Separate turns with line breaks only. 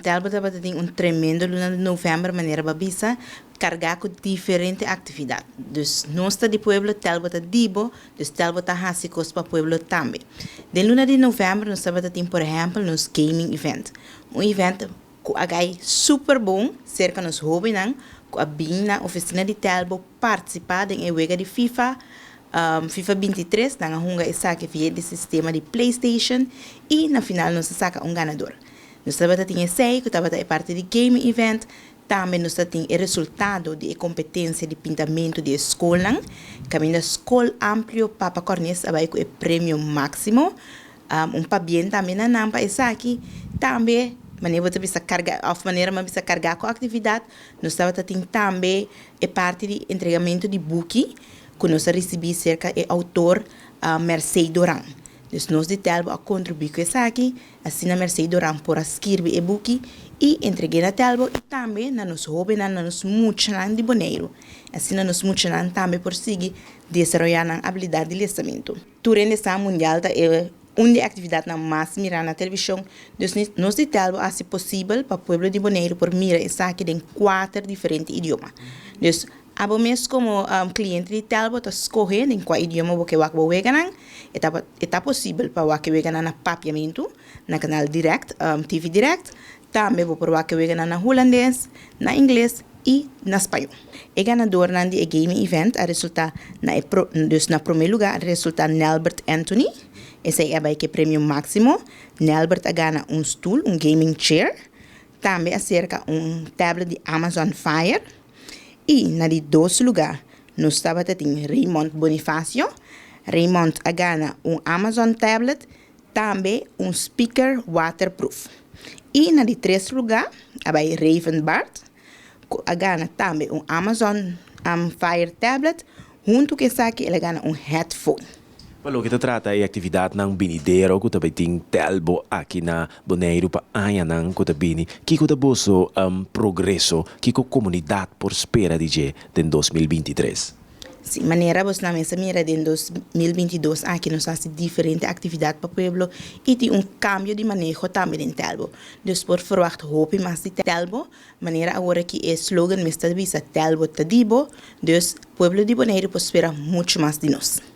Telbo tabatin un tremendo luna di novèmber, manera b'a bisa, kargá ku diferente aktividat. Dus nos ta di pueblo, Telbo ta di bo, dus Telbo ta hasi kos pa pueblo tambe. Den luna di novèmber nos tabatin, por ehèmpel, nos gaming event. Un event ku a bai super bon serka nos hóbennan, ku a bin na ofisina di Telbo partisipá den e wega di FIFA, FIFA 23, nan a hunga esaki via e sistema di PlayStation i na final nos a saka un ganadó. Nos tabatin esei, ku tabata e parti di gaming event, tambe nos tin e resultado di kompetensia di pintamentu di skol, kaminda Skol Amplio Papa Cornes a bai ku e premio máksimo, un pabien tambe na nan pa esaki. Tambe manera bo bisa karga òf manera m'a bisa kargá ku aktividat, nos tabatin tambe e parti di entregamentu di buki ku nos a risibí serka e outor Mercedes Doran. Dus nos di Telbo a kontribuí ku esaki, asina Mercedes Doran por a skirbi e buki i entreg'é na Telbo i tambe na nos hóbennan, na nos muchanan di Boneiru. Asina nos muchanan tambe por sigui desaroyá nan abilidat di lesamentu. Tur e mundial ta e un di aktividatnan mas mirá na televishon. Dus nos di Telbo a hasi posibel pa pueblo di Boneiru por mira esaki den kuater diferente idioma. Dus abo mes komo kliente di Telbo ta skohe den kua idioma bo ke wak bo weganan. E ta posibel pa wak weganan na papiamentu, na kanal Direct, TV Direct. Tambe bo por wak weganan na hulandes, na ingles i na spañó. E ganadónan di gaming event a resultá dus na promé lugá a resultá Nelbert Anthony. Esei a bai ku premio máksimo. Nelbert a gana un stul, un gaming chair. Tambe aserka un tablet di Amazon Fire. I na di dos lugá nos tabatin Raymond Bonifacio. Raymond a gana un Amazon tablet, tambe un speaker waterproof. I na di tres lugá, a bai Raven Bart, a gana tambe un Amazon Fire tablet, huntu ku esaki el a gana un headphone.
Pa loke ta trata e aktividatnan binidero ku tambe tin Telbo aki na Boneiru pa añanan ku ta bini. Kiko ta boso progreso, kiko komunidat por spera di dje den 2023?
Si, manera bo mes a mira, den 2022 aki nos a hasi diferente aktividat pa pueblo i tin un kambio di maneho tambe den Telbo. Dus por verwacht hopi mas di Telbo, manera awor ku e slogan mes ta bisa "Telbo ta di bo", dus pueblo di Boneiru por spera muchu mas di nos.